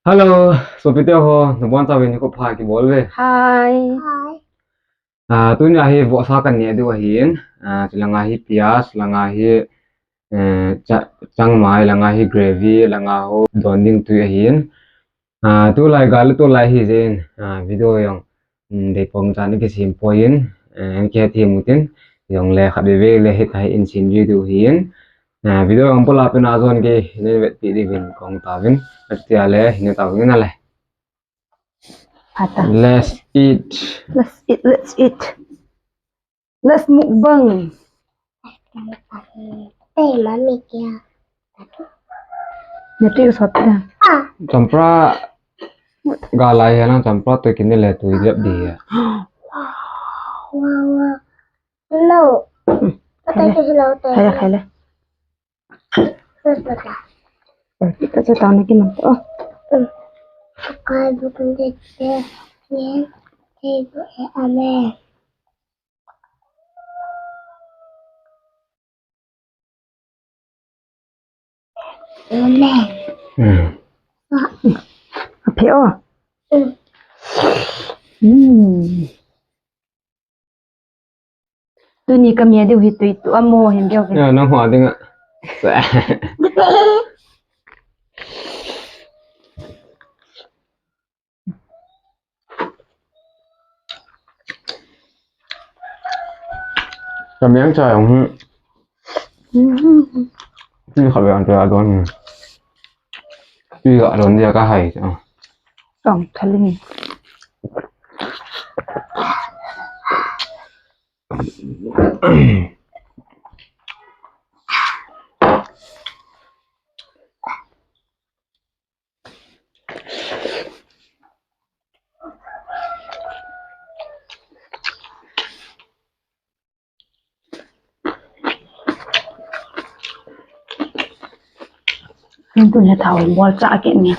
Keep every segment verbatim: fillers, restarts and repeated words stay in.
Hello, sopite ho, nabonchauvin nikho pha kibol uve. Hi. Hi. Ah, tunia hi vohsa kaneh diu ahin. Ah, chulanga hi piaz, chulanga hi, eh, cha-, changmai, langa hi gravy, langa ho don ding tui ahin. Ah, tulai gal le tulai hijeh in, ah, video jong, um, deipom chan ikisem poi in, eh, kihethem utin, jongle khatvei vei le hitia hi ihin sem ji diu ahin. Ah, video jong pola pena jon gei, nei vetpeh diuvin kong tauvin, atia le, hine tauvin nale. Pata. Let's eat. Let's eat, let's eat. Let's mukbang. Hey, mommy, kya? Nati ko sot na. Champra. Galai ya na champra to kine le tu jab di ya. Wow, wow. No. Hmm. Khaile. Khaile, khaile. Ito sa tao na kiman to. Oh. Amen. Amen. Hmm. Aphe o. Hmm. Hmm. Tuni ka mia diu hi tui tu amo hin diu. Ya, nang hua ding a. Ka miang cha jong hi. Hi kha be an tua don. Hi ga don dia ka hai. Tong thaling. Tun le thao bol cha ke ni.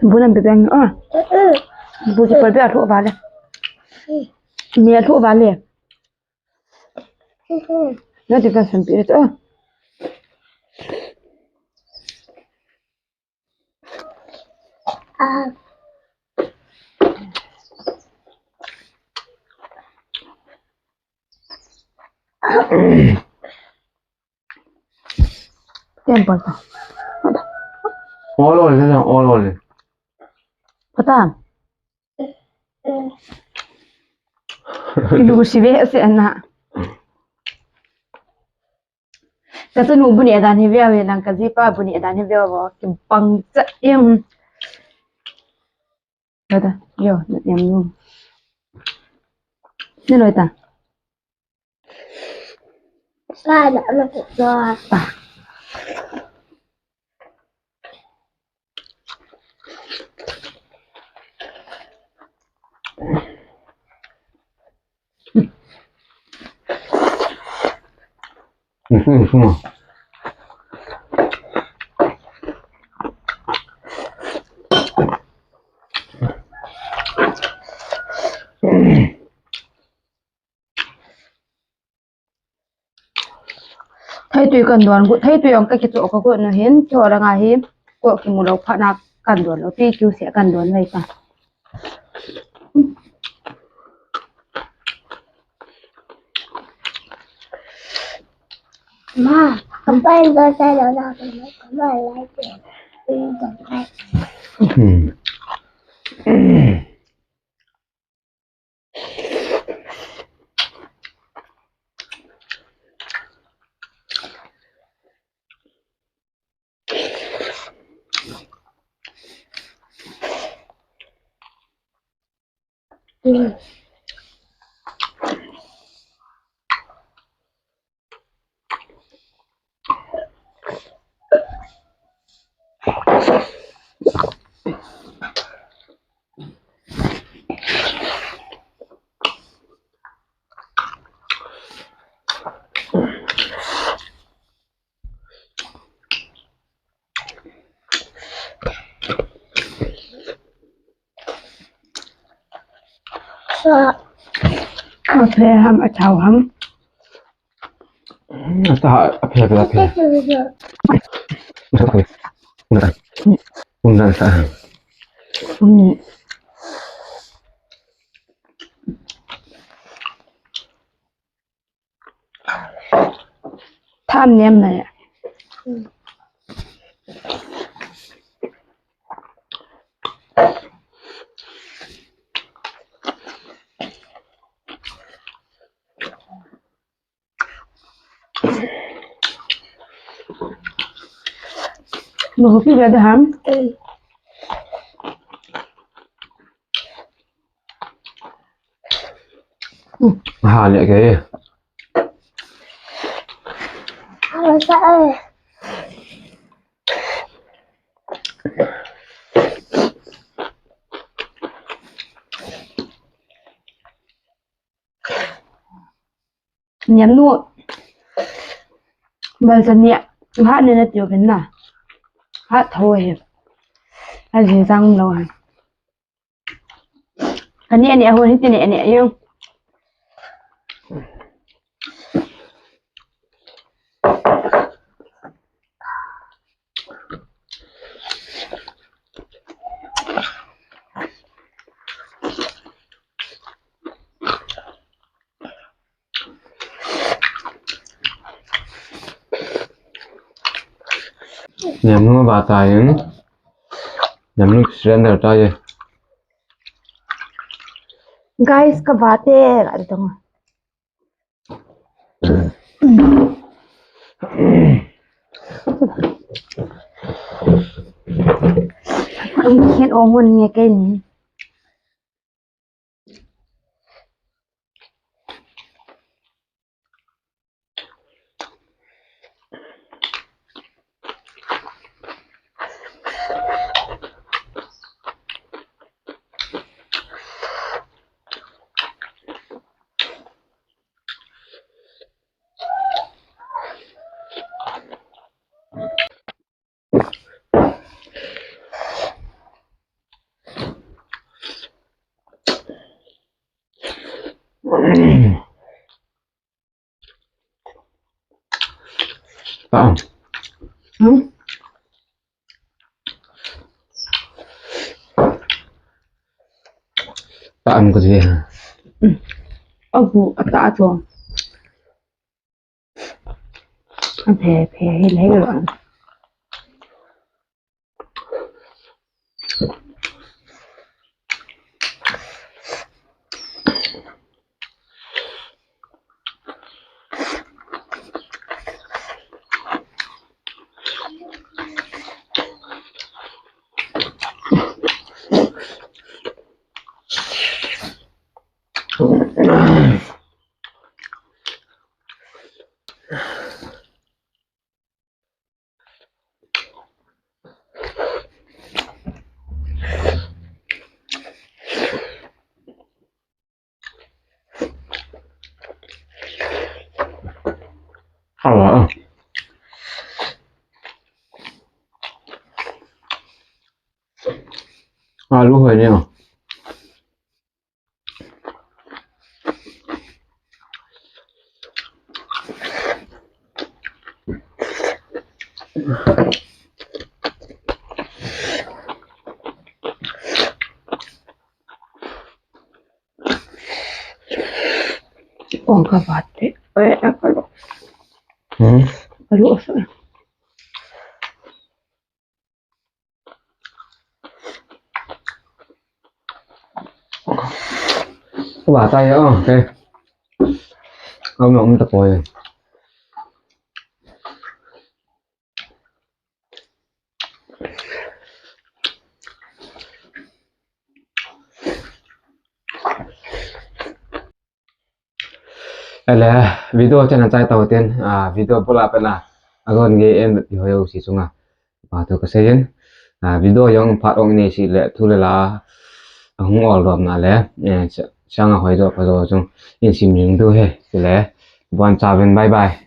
Bu nam bebeng a. Bu ki pal be a thu vale. Mi a thu vale. Na ti kan san pi a. Temple ta. All, all, all, all. Pata. Lu si ve se na. Ka chanu bu neh dan hi veu ve lang, ka jipa bu neh dan hi veu vo, kibang cha em. Ka ta, yo, na em nu. Ni loi ta. Sa na na ko. Ta. Theitui kan don gu, theitui ong ka kicho ka gu no hin, cho la nga hi, ko kimu lo pha na kan don lo, pi kiu se kan don lai ta. Ma, kapan do sa lo na, kapan lai te. Hmm. Aphe ham, achao ham. Ata aphe, aphe, aphe. Umdan sa. Hmm. Tham nem na ya. Mo hopi ga da ham. Ha, le ke. Niam nu. Bal sa nia. Ha ne na tio ken na. Ha tho he. A jing jang lo ha. Ani, ani, ahun hiti ni, ani, ayo. Niam nu ba ta in. Niam nu surrender ta ye. Guys, ka ba te la tong. Ang khen ong hon nge kei ni. Ta am. Hmm? Ta am ko je. Abu ata to. Aphe, phe, hi le lo. Awa. Alu hoi ni. Ong ka bat te. Oi, a ka lo. Hmm? Ka lo sa. Wa ta ya, okay. Kau nak minta koi. Ele, video channel chai tau tin, ah, video bula pena, agon ge en ti hoyo si sunga. Ba tu ka sayin, ah, video yong phat ong ni si le, thu le la, ahung ol dom na le, eh, sa-, sanga hoi do pa do chung, in sim ring du he, si le, bon cha ven, bye bye.